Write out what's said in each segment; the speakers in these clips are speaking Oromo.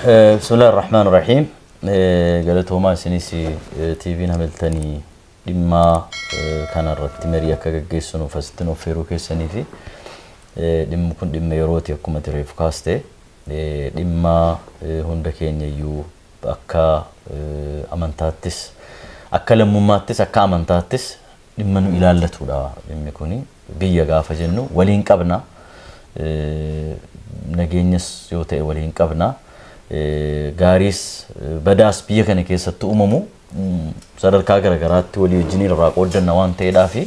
Bismillaahi Rahmaan Rahiim. Galatoomaa isinis TV'n Hamiltanii dhimma kanarratti marii akka gaggeessinuuf asitti nuuf affeeruu keessanii fi dhimmi kun dhimma yerooti akkuma reefu kaaste dhimma hunda keenya iyyuu akka amantaattis akka lammummaattis akka amantaattis dhimma nu ilaallatudha dhimmi kuni biyya gaafa jennu waliin qabna nageenyas yoo ta'e waliin qabna gaariis badaas biyya kana keessatti uumamu sadarkaa garaagaraatti walii wajjin irraa qooddanna waan ta'eedhaa fi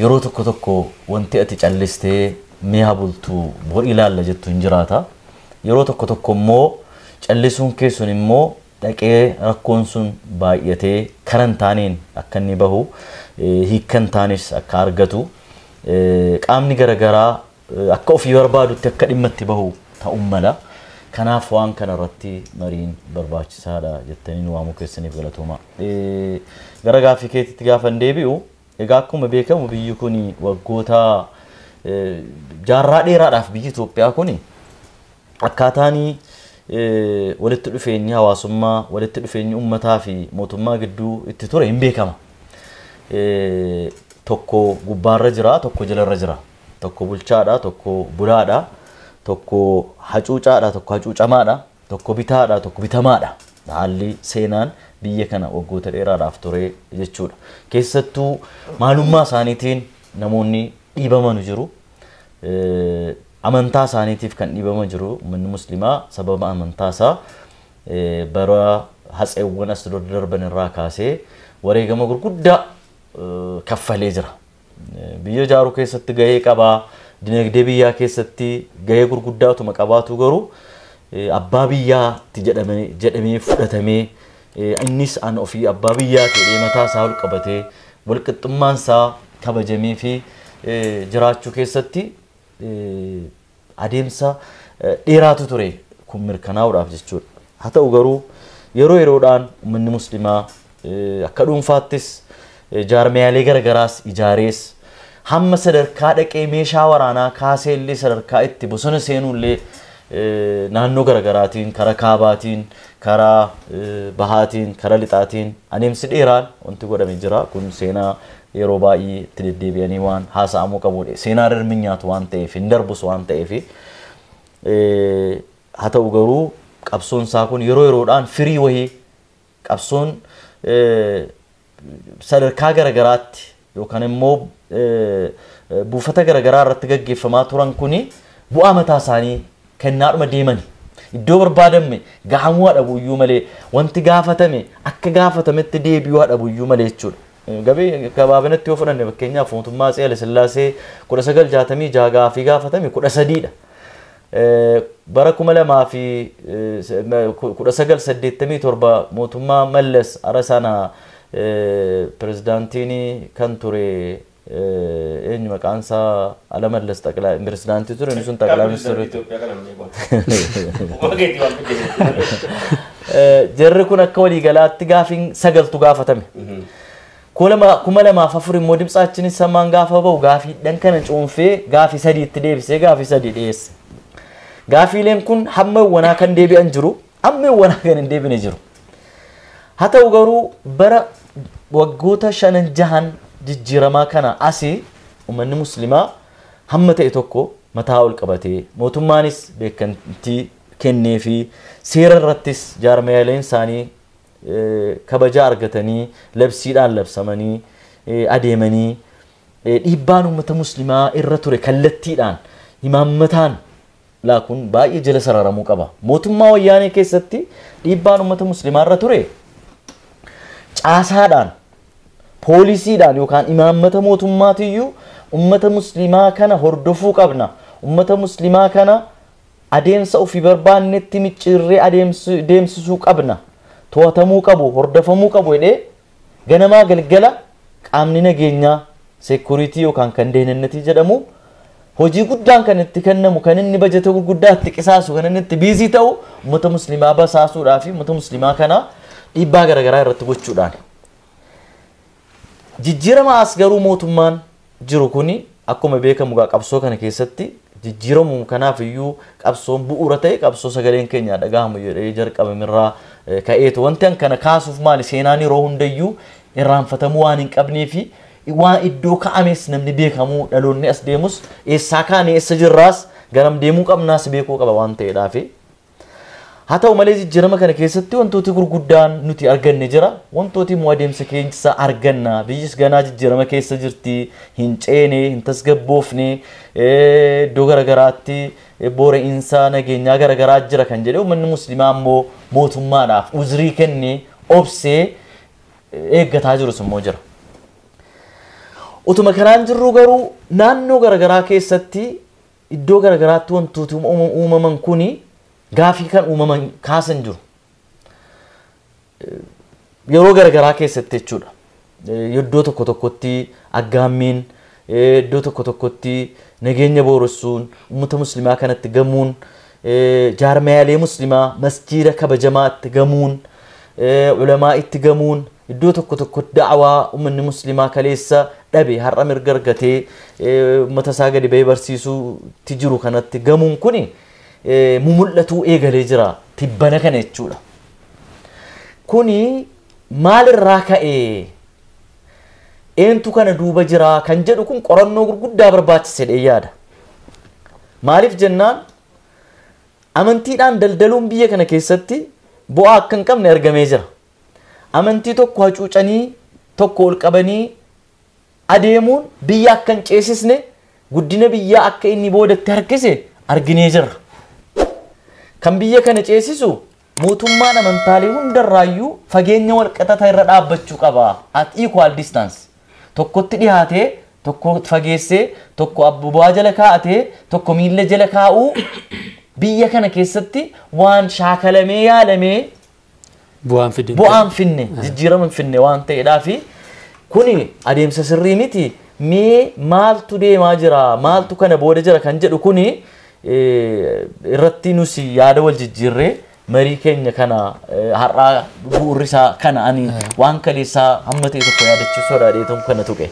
yeroo tokko tokko wanti ati callistee mi'a bultuu bor ilaalla jettu hin jiraata. Yeroo tokko tokko immoo callisuun keessun immoo dhaqee rakkoon sun baay'atee karaa hin taaneen akka inni bahu hiikka hin taanes akka argatu qaamni garaagaraa akka ofii barbaadutti akka dhimma itti bahu ta'uu mala. Kanaaf waan kanarratti mariin barbaachisaadha jettanii nu waamuu keessaniif galatooma. Gara gaaffii keetitti gaafa hin deebi'u, egaa akkuma beekamu biyyi kun waggoota jaarraa dheeraadhaaf biyyi Itoophiyaa kun akkaataan walitti dhufeenyi hawaasummaa, walitti dhufeenyi uummataa fi mootummaa gidduu itti ture hin beekama. Tokko gubbaarra jira, tokko jalarra jira. Tokko bulchaadha, tokko bulaadha. Tokko hacuucaadha, tokko hacuucamaadha, tokko bitaadha, tokko bitamaadha. Haalli seenaan biyya kana waggoota dheeraadhaaf ture jechuudha. Keessattuu maalummaa isaaniitiin namoonni dhiibaman jiru. Amantaa isaaniitiif kan dhiibaman jiru. Uummanni musliimaa sababa amantaa isaa bara hatseewwan as dura darban irraa kaasee wareegama gurguddaa kaffalee jira. Biyya ijaaruu keessatti gahee qabaa. Dinagdee biyyaa keessatti gahee gurguddaatuma qabaatu garuu abbaa biyyaatti jedhamee fudhatamee innis an ofii abbaa biyyaa ta'ee mataa isaa ol qabatee walqixxummaan isaa kabajamee fi jiraachuu keessatti adeemsa dheeraatu ture kun mirkanaa'uudhaaf jechuudha. Haa ta'u garuu yeroo yeroodhaan uummanni musliimaa akka dhuunfaattis jaarmiyaalee garagaraas ijaarees hamma sadarkaa dhaqee meeshaa waraanaa kaasee illee sadarkaa itti bosona seenuu illee naannoo garagaraatiin karaa kaabaatiin karaa bahaatiin karaa lixaatiin adeemsi dheeraan wanti godhame jira. Kun seenaa yeroo baay'ee itti deddeebi'anii waan haasa'amuu qabudha. Seenaa darbi nyaatu waan ta'eef hin darbus waan ta'eef haa ta'u garuu qabsoon isaa kun yeroo yeroodhaan firii wayii qabsoon sadarkaa garagaraatti yookaan immoo buufata garagaraa irratti gaggeeffamaa turan kuni bu'aa mataa isaanii kennaadhuma deemani. Iddoo barbaadame gahamuu dhabuyyuu malee wanti gaafatame akka gaafatametti deebi'uu dhabuyyuu malee jechuudha. Gabee gabaabinatti yoo fudhanne fakkeenyaaf mootummaa Atsee Hayilasillaasee 1966 gaafii gaafatame 13dha. Bara 2000 fi 1987 mootummaa Mallas ara sana pirezidaantiin kan ture eenyu maqaan isaa Ala Mallas xaqilaa pirezidaantii ture inni sun xaqilaa ministeera. Jarri kun akka waliigalaatti gaafiin sagaltu gaafatame. 2004 immoo dimtsaachini samaan gaafa bahu gaafiidhaan kana cuunfee gaafii sadiitti deebisee gaafii sadii dhiyeesse. Gaafiileen kun hamma wanaa kan deebi'an jiru, hamma wanaa kan hin deebine jiru. Haa ta'u garuu bara waggoota shanan jahan jijjiiramaa kana asii uummanni musliimaa hamma ta'e tokko mataa ol qabatee mootummaanis beekamtii kennee fi seera irrattis jaarmiyaaleen isaanii kabajaa argatanii labsiidhaan labsamanii adeemanii dhiibbaan uummata musliimaa irra ture kallattiidhaan imaammataan laa kun baay'ee jala sararamuu qaba. Mootummaa wayyaanee keessatti dhiibbaan uummata musliimaa irra ture caasaadhaan poolisiidhaan yookaan imaammata mootummaatiyyuu ummata musliimaa kana hordofuu qabna. Ummata musliimaa kana adeemsa ofii barbaannetti micciirree adeemsisuu qabna. To'atamuu qabu, hordofamuu qabu jedhee ganamaa galgala qaamni nageenyaa security yookaan kan dehnennetii jedhamu hojii guddaan kan itti kennamu kan inni bajeta gurguddaa itti qisaasu kan inni itti busy ta'u ummata musliimaa basaasuudhaa fi ummata musliimaa kana dhiibbaa garaagaraa irratti gochuudhaan. Jijjiirama as garuu mootummaan jiru kuni akkuma beekamu qabsoo kana keessatti Jijjiiramu kanaaf iyyuu qabsoon bu'uura ta'e qabsoo sagaleen keenya dhagahamu jedhee jalqabamirraa ka'eetu. Wanti an kana kaasuuf maali, seenaan yeroo hundayyuu irraanfatamuu waan hin qabnee fi waan iddoo ka'ames namni beekamuu, dhaloonni as deemus eessaa kaane, eessa jirraas, garam deemuu qabnaas beekuu qaba waan ta'eedhaafi. Haa ta'u malee, jijjiirama kana keessatti wantooti gurguddaan nuti arganne jira. Wantooti immoo adeemsa keessa arganna. Biyyis ganaa jijjiirama keessa jirti. Hin ceene, hin tasgabboofne, iddoo garaagaraatti boora'iinsa nageenyaa garaagaraa jira kan jedhe, uummanni musliimaa immoo mootummaadhaaf uzrii kennee obsee eeggataa jirus immoo jira. Utuma kanaan jirru garuu naannoo garaagaraa keessatti iddoo garaagaraatti wantooti uumaman kuni gaafii kan uumaman kaasan jiru. Yeroo garaagaraa keessatti jechuudha. Iddoo tokko tokkotti aggaammiin, iddoo tokko tokkotti nageenya booressuun, uummata musliimaa kanatti gamuun, jaarmayaalee musliimaa masjiida kabajamaatti gamuun, ulamaa itti gamuun, iddoo tokko tokkotti da'awaa uummanni musliimaa kaleessa dhabe har'a mirga argatee uummata isaa gadi bahee barsiisuutti jiru kanatti gamuun kuni mumul'atuu eegalee jira tibbana kana jechuudha. Kuni maalirraa ka'ee, eentu kana duuba jira kan jedhu kun qorannoo gurguddaa barbaachise jedhee yaada. Maaliif jennaan, amantiidhaan daldaluun biyya kana keessatti bu'aa akka hin qabne argamee jira. Amantii tokko hacuucanii, tokko ol qabanii adeemuun biyya akka hin ceesisne, guddina biyyaa akka inni boodatti harkise arginee jirra. Kan biyya kana ceesisu mootummaan amantaalee hundarraayyuu fageenya walqaxataa irra dhaabbachuu qaba. At equal distance. Tokkotti dhiyaatee, tokko fageessee, tokko abbubaa jala kaa'atee, tokko miilla jala kaa'uu biyya kana keessatti waan shaakalamee yaalamee bu'aan fidin. Bu'aan finne, jijjiirama hin finne waan ta'eedhaa fi kuni adeemsa sirrii miti. Mee maaltu deemaa jira, maaltu kana booda jira kan jedhu kuni irratti nusi yaada wal jijjiirree marii keenya kana har'aa bu'uurri isaa kana. Ani waan kaleessaa hamma ta'e tokko yaadachiisuu sodaadheetu kana tuqe.